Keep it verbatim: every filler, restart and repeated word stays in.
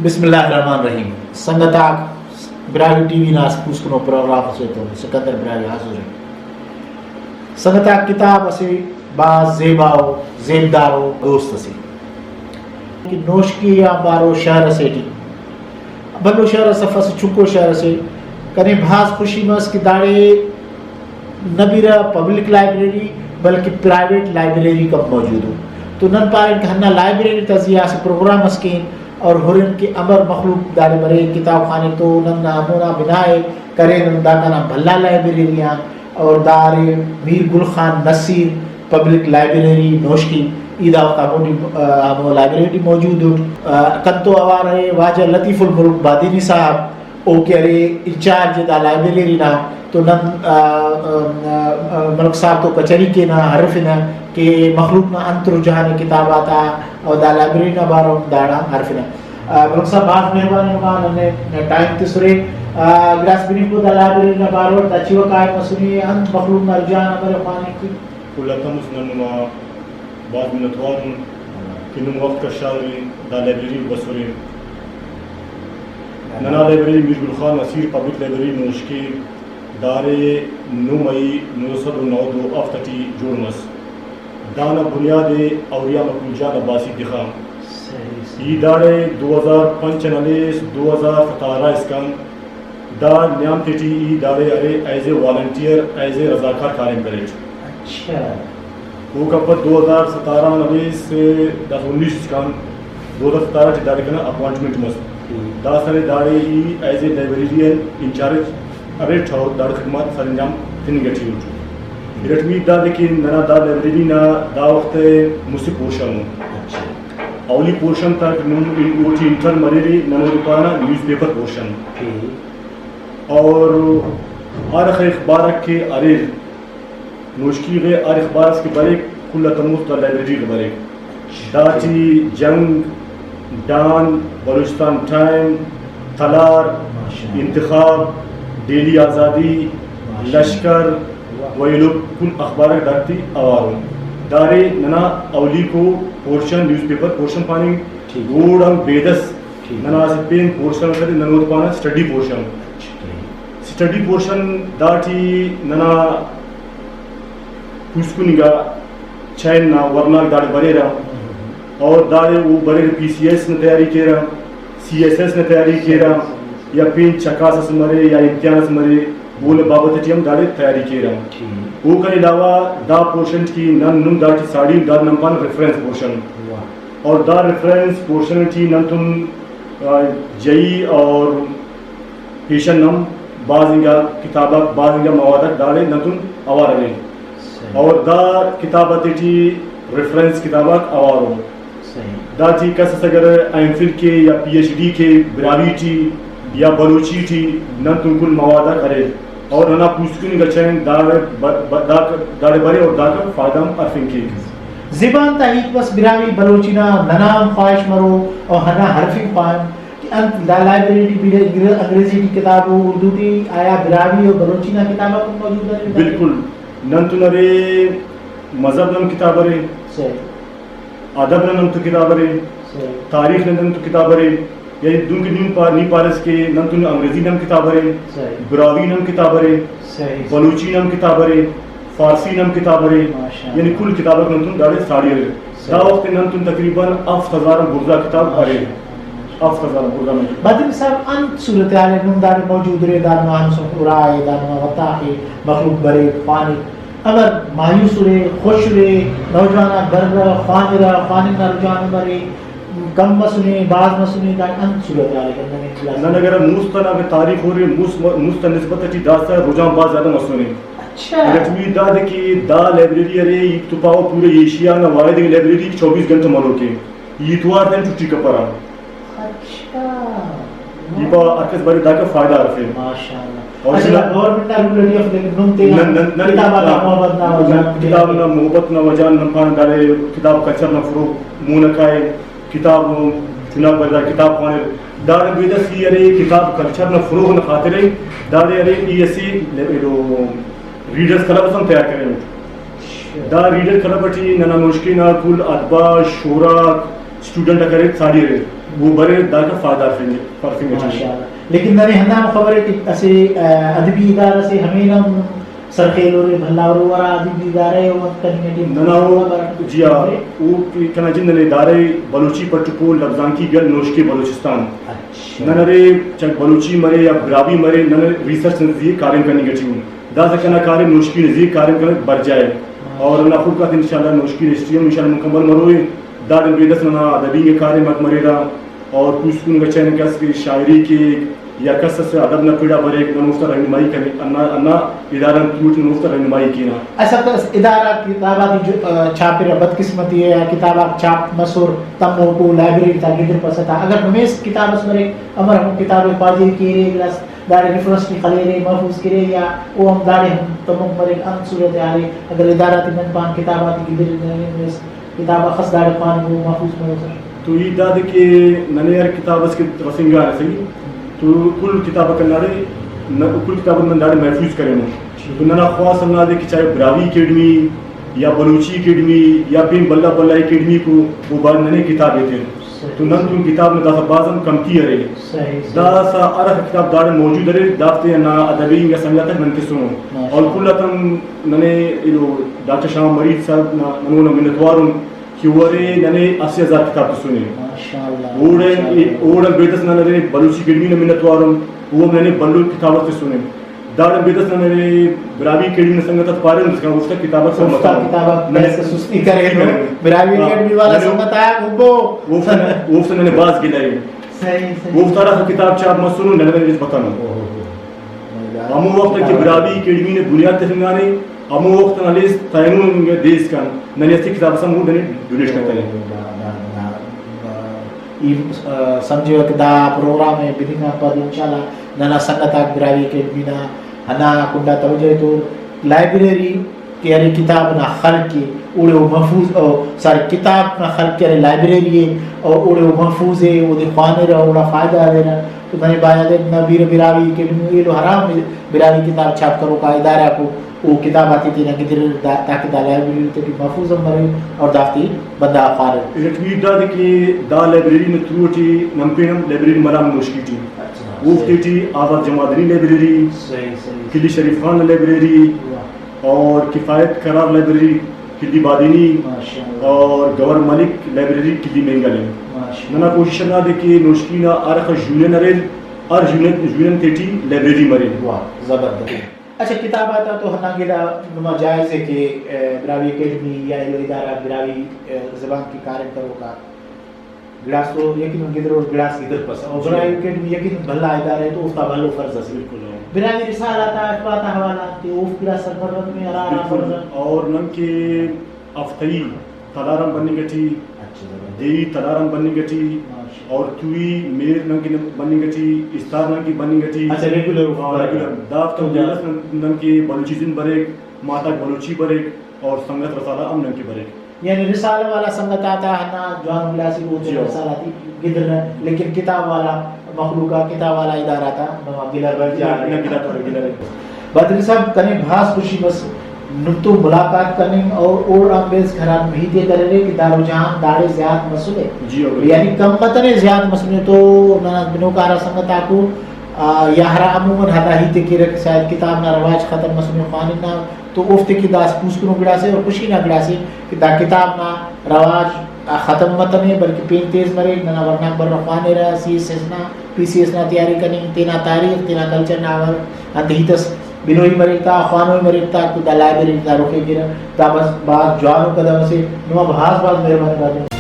بسم اللہ الرحمن الرحیم۔ سنگت آک، براہوئی ٹی وی نا اسہ پوسکنو پروگرام اسے تو سکندر براہوئی حاضر ءِ۔ سنگت آک، کتاب اسہ بھاز زیبا ءُ زیبدار ءُ دوست اسے کہ نوشکی آن بارو شہر اسے ٹی بھلو شہر اس اف، اسہ چنکو شہر اسے۔ کنے بھاز خوشی مس کہ داڑے نہ بیرہ پبلک لائبریری بلکہ پرائیویٹ لائبریریک ہم موجود ءُ۔ تو نن پارین کہ ہندا لائبریری تا زیہا اسہ پروگرام اس کین اور ہرن کہ امر مخلوق داڑے بریک، کتاب خوانے تو نن ہمونا بنا ءِ کرین، نن داکان آن بھلا لائبریری آن۔ اور دا ارے میر گل خان نصیر پبلک لائبریری نوشکی، ای دا وخت ہموٹی، آ، ہمو لائبریری ٹی موجود اٹ۔ آ، کنتو اوار ارے واجہ لطیف الملک بادینی صاحب، او کہ ارے انچارج دا لائبریری نا، تو نن، آ، آ، آ، ملک صاحب تو کچہری کینہ، ہرفنہ کہ مخلوق نا انت رجحان ءِ کتاب آتا، اور دا لائبریری نا بارو ہم داڑان ہرفنہ۔ آ، ملک صاحب، بھاز مہربانی نما ننے ٹائم تسرے۔ آ، گڑاس بننگ دا لائبریری نا بارو دا چیوہ کائک مسنے، انت مخلوق نا رجحان امر ءِ خواننگ کن؟ کل آن تموس نن نما بھاز منت وار ان کہ نم وخت کشارے، دا لائبریری بسرے۔ ننا لائبریری میر گل خان نصیر پبلک لائبریری نوشکی، دارے نو مئی نو سد و نود و ہفت ٹی جوڑ مس۔ دانا بنیاد ءِ اوریہ مقبول جان عباسی تخا۔ صحیح، صحیح۔ ای داڑے دو ہزار پنچ آن ہلیس دو ہزار ستارہ اسکان دا نیام تیٹی ای داڑے ارے ایز اے والنٹیئر، ایز اے رضاکار کاریم کریٹ۔ اچھا۔ اوکان پد دو ہزار ستارہ آن ہلیس، داسہ انیس اسکان، دو ہزار ستارہ ٹی داڑے کنا اپوائنٹمنٹ مس۔ ہم۔ داسہ نے داڑے ای ایز اے لائبریرین انچارج ارٹ اور داڑے خدمات سر انجام تننگ ٹی اٹ۔ ارٹمیت دادے کہ ننا دا لائبریری نا دا وخت مسہ پورشن ءُ۔ اچھا۔ اولی پورشن تک نم اوٹی انٹر مریرے، نن اودے پانہ نیوز پیپر پورشن۔ ہم۔ اور ہر اخبارک کہ اریر، نوشکی غے ہر اخبار اس کہ بریک، کل آن تموس دا لائبریری غے بریک۔ داٹی جنگ، ڈان، بلوچستان ٹائم، تلار، ماشاءاللہ۔ انتخاب، ڈیلی آزادی، ماشاءاللہ۔ لشکر، واہ۔ و ایلو کل اخبارک داٹی اوار ءُ۔ دارے ننا اولیکو پورشن، نیوز پیپر پورشن پاننگ، ٹھیک۔ گوڑ آن بیدس ٹھیک۔ ننا اسہ پین پورشن اس ارے، نن اودے پانہ اسٹڈی پورشن۔ اچھا۔ اسٹڈی پورشن داٹی ننا پوسکن انگا چائن نا ورناک داڑے بریرہ، اور داڑے او بریرہ پی سی ایس نا تیاری کیرہ، سی ایس ایس نا تیاری کیرہ، یا پین چکاس اس مرے یا امتحان اس مرے، اونا بابت ٹی ہم داڑے تیاری کیرہ۔ ٹھیک۔ اوکان علاوہ دا پورشن ٹی نن نم داٹی ساڑی، دا نن پانہ ریفرنس پورشن۔ واہ۔ اور دا ریفرنس پورشن ٹی نن تون، آ، جئی اور پیشن ہم بھاز انگا کتاب آک، بھاز انگا مواد آک داڑے نن تون اوار اریر۔ صحیح۔ اور دا کتاب آتیٹی ریفرنس کتاب آک اوار ءُ۔ صحیح۔ داٹی کس اس اگر ایم فل کے یا پی ایچ ڈی کے براہوئی ٹی یا بلوچی ٹی، نن تون کل مواد آک اریر۔ اور ننا پوسکن انگا چین داڑے ب-، ب-، دا-، داڑے برے اور داکان فائدہ ہم ہرفنگ کیک۔ زبان تا ہیت بس براہوئی بلوچی نا ننا ہم خواہش مرو اور ہندا ہرفنگ پان۔ کہ انت دا لائبریری ٹی بیرہ انگریزی ٹی کتاب ءُ، اردو ٹی، آیا براہوئی و بلوچی نا کتاب آک ہم موجود ارے؟ بالکل، نن تون ارے مذہب نا ہم کتاب ارے، صحیح۔ ادب نا نن تو کتاب ارے، صحیح۔ تاریخ نا نن تو کتاب ارے، یعنی دنکہ نی پا-، نی پاریس کہ نن تون انگریزی نا ہم کتاب ارے، صحیح۔ براہوئی نا ہم کتاب ارے، صحیح۔ بلوچی نا ہم کتاب ارے، فارسی نا ہم کتاب ارے، ماشاءاللہ۔ یعنی کل کتاب آک نن تون داڑے ساڑی ارے۔ دا وخت نن تون تقریباً ہفت ہزار آن بڑزا کتاب اریر۔ ہفت ہزار آن بڑزا نن۔ بادینی صاحب، انت صورتحال ءِ نم داڑے موجود ارے، دا نما ہندسو ارا ءِ، دا نما وتاخ ءِ، مخلوق بریک، خوانک، امر مایوس ارے، خوش ارے، نوجوان آک بررہ، خوانرہ، خواننگ نا رجحان امر ءِ، کم مسنے، بھاز مسنے، دا انت صورتحال ءِ؟ نن اگہ مست انا اگہ تاریخ ہورے، مست، مست نسبت ٹی داسہ رجحان بھاز زیادہ مسنے۔ اچھا۔ ارٹمیت دادے کہ دا لائبریری ارے، ای تو پاوہ پورے ایشیا نا واحد لائبریری چوبیس گھنٹہ ملوک ءِ، ای اتوار دے ہم چھٹی کپرہ۔ اچھا۔ ای پاوہ ہر کس بریک داکا فائدہ ہرفے۔ ماشاءاللہ۔ اور اچھا، دا گورنمنٹ نا رول اٹی اف، لیکن نم تینا نن، نن، نن، کتاب آتا ہاں۔ محبت نا وجہ، کتاب نا محبت نا وجہ نن پانہ داڑے کتاب کلچر نا فروغ مون آ کائے۔ کتاب چناک بریرہ، کتاب خوانر۔ داڑے بیدس ای ارے کتاب کلچر نا فروغ نا خاطر ءِ، داڑے ارے ای اسہ ایلو ریڈرز کلب اس ہم تیار کرینٹ۔ دا ریڈر کلب ٹی ننا نوشکے نا کل ادب، شعراک، اسٹوڈنٹ آک اریر، ساڑی اریر۔ او بریر، داکا فائدہ ہرفنگ، ہرفنگ ٹی۔ ماشاءاللہ۔ لیکن ننے ہندانو خبر ءِ کہ اسہ، آ، ادبی ادارہ سے ہمینہ ہم سرخیل اُرے، بھلا اُرے، او ہرا ادبی ادارہ ءِ او انت کننگ ٹی ننا او، خبر جی ہاں، ارے۔ او کہ کنا جند ننے ادارہ ءِ بلوچی پٹ و پول لبزانکی گل نوشکے بلوچستان۔ اچھا۔ نن ارے چاہے بلوچی مرے یا براہوئی مرے، نن ریسرچ نا زی کاریم کننگ ٹی اُن۔ داسہ کنا کاریم نوشکی نا زی کاریم کننگ برجا ءِ۔ اور ہندا خڑک آتے انشاءاللہ نوشکی نا ہسٹری ہم انشاءاللہ مکمل مروئے۔ داڑے بیدس ننا ادبی انگا کاریماک مریرہ اور پوسکن گچین کس کہ شاعری کیک یا کس اسہ ادب نا پڑ آ بریک، نن اوفتا رہنمائی کرین، ہندا، ہندا ادارہ نا تھرو ٹی نن اوفتا رہنمائی کینہ۔ اسہ کس ادارہ کتاب آتے جو، آ، چھاپرہ، بدقسمتی ءِ آ کتاب آک چھاپ مسر، تموکو لائبریری تا گدرپسہ تا، اگر نمیس کتاب اس مریک، امر ہمو کتاب ءِ خواجہی کیرے، گڑاس داڑے ریفرنس ٹی خلیرے، محفوظ کرے یا او ہم داڑے ہم تموک مریک، انت صورتحال ءِ؟ اگر ادارہ تے نن پان کتاب آتے گدرے، نمیس کتاب اخس داڑے خواننگو محفوظ مروسر۔ تو ہیت دادے کہ ننے ہر کتاب اس کہ رسینگا صحیح، تو کل کتاب اکن داڑے، نہ، کل کتاب نن داڑے محفوظ کرینن۔ تو ننا خواست ہندادے کہ چاہے براہوئی اکیڈمی یا بلوچی اکیڈمی یا پین بھلا بھلا اکیڈمی کو، او بار ننے کتاب ایتن۔ تو نن تون کتاب نا داسہ بھاز ہم کمتی ارے۔ صحیح، صحیح۔ داسہ ہر اسہ کتاب داڑے موجود ارے، دافتے ہندا ادبی انگا سنگت آک نن تسنو۔ ماشاءاللہ۔ اور کل آتم ننے ایلو ڈاکٹر شاہ مرید صاحب نا نن اونا منتوار ان کہ او ارے ننے اسہ ہزار کتاب تسنے۔ ماشاءاللہ، اوڑے، ماشاءاللہ۔ اوڑے بیدس نن ارے بلوچی اکیڈمی نا منتوار ان، او ہم ننے بھلو کتاب اس تسنے۔ داڑان بیدس ننے براہوئی اکیڈمی نا سنگت آک پارے، اسکان اوفتا کتاب آک اوفتا سمجھتو۔ کتاب آک ننے داسہ سستی کرینو۔ سستی کرینو۔ براہوئی ہاں۔ اکیڈمی والا ننے سنگت آک ابو۔ اوفتا، اوفتا ننے بھاز گلہ ءِ۔ صحیح، صحیح۔ اوفتا ہرا کتاب چھاپ مسنو، ننے ننے بس بتانو۔ اوہو۔ ہمو وخت کہ براہوئی اکیڈمی نے بنیاد تخنگانے، ہمو وخت آن ہلیس تینو انگا دے اسکان ننے اسہ کتاب اس ہم ننے ڈونیٹ کتنے۔ دا، دا، دا، دا، ای، آ، سمجھیوہ کہ دا پروگرام ءِ بننگ آن پد انشاءاللہ ننا سنگت آک براہوئی اکیڈمی نا ہندا کنڈا توجہ ایتور۔ لائبریری کہ ارے کتاب نا خلق ءِ، اوڑے او محفوظ، او، سوری، کتاب نا خلق کہ ارے لائبریری ءِ، او، اوڑے او محفوظ ءِ، اودے خوانرہ، اوڑا فائدہ ہلیرہ۔ تو ننے باید ءِ ننا بیرہ براہوئی اکیڈمی ایلو ہرا براہوئی کتاب چھاپ کروکا ادارہ غاکو او کتاب آتے تینا گدریر دا، تاکہ دا لائبریری تیٹی محفوظ ہم مریر اور دافتے بندغ آک خوانر۔ ایلو ہیت دادے کہ دا لائبریری نا تھرو ٹی نن پین ہم لائبریری ملام نوشکی ٹی۔ اچھا، اوفتے صحیح۔ ٹی آزاد جمادنی لائبریری، صحیح، صحیح۔ قلی شریف خان نا لائبریری، واہ۔ اور کفایت قرار لائبریری قلی بادینی، ماشاءاللہ۔ اور گوہر ملک لائبریری قلی مینگل ءِ۔ ماشاءاللہ۔ ننا کوشش ہندادے کہ نوشکی نا ہر اخس یونین اریر، ہر یونین، یونین تیٹی لائبریری مرے۔ واہ، زبردست۔ اچھا، کتاب آتا تو ہندا گڑا نما جائز ءِ کہ، اے، براہوئی اکیڈمی یا ایلو ادارہ براہوئی، اے، زبان کہ کاریم کروکا گڑاس تو یقیناً گدرور، گڑاس گدرپسہ۔ اور بالکل۔ براہوئی اکیڈمی یقیناً بھلا ادارہ ءِ تو اوفتا بھلو فرض اسے۔ بالکل۔ براہوئی رسالہ تا اخبار تا حوالہ غان تے اوفک گڑاس سرپند متنے ہرا ہرا بالکل۔ فرض ءِ۔ اور نن کہ ہفتئی تلار آن بننگ ٹی، اچھا، زبردست۔ دے ای تلار آن بننگ ٹی، ماشاءاللہ۔ اور توئی مہر نن کہ بننگ ٹی، استار نن کہ بننگ ٹی۔ اچھا، ریگولر اوفک ہاں، بارہ۔ ریگولر۔ دافتا جا۔ بیدس نن، نن کہ بلوچی زند بریک، ماتا بلوچی بریک اور سنگت رسالہ ہم نن کہ بریک۔ یعنی رسالہ والا سنگت آتا ہندا جوانو گڑاسے او جی ہاں۔ رسالہ تے گدرہ، لیکن کتاب والا مخلوق آ، کتاب والا ادارہ تا نما گلہ برجا نہ، نہ گلہ تو گلہ۔ بادری صاحب، کنے بھاز خوشی مس نتو ملاقات کننگ اور اوڑان بیس ہرا ہیتے کرے کہ دا رجحان داڑے زیات مسنے۔ جی ہاں، بالکل۔ یعنی کم متنے زیات مسنے تو ننا بنوکارا سنگت آکو، آ، یا ہرا عموماً ہرا ہیتے کیرہ کہ شاید کتاب نا رواج ختم مسنے خواننگ نا، تو اوفتے کہ دا اسہ پوسکنو گڑاسے اور خوشی نا گڑاسے کہ دا کتاب نا رواج ختم متنے بلکہ پین تیز مریک، ننا ورناک برہ خوانرہ، سی ایس ایس نا، پی سی ایس نا تیاری کننگ، تینا تاریخ، تینا کلچر نا ہر انت ہیت اس بنوئی مریک تا، خوانوئی مریک تا، تو دا لائبریری نا رخ ءِ کیرہ، دا بس بھاز جوانو قدم اسے، نما بھاز بھاز مہربانی بادشاہ۔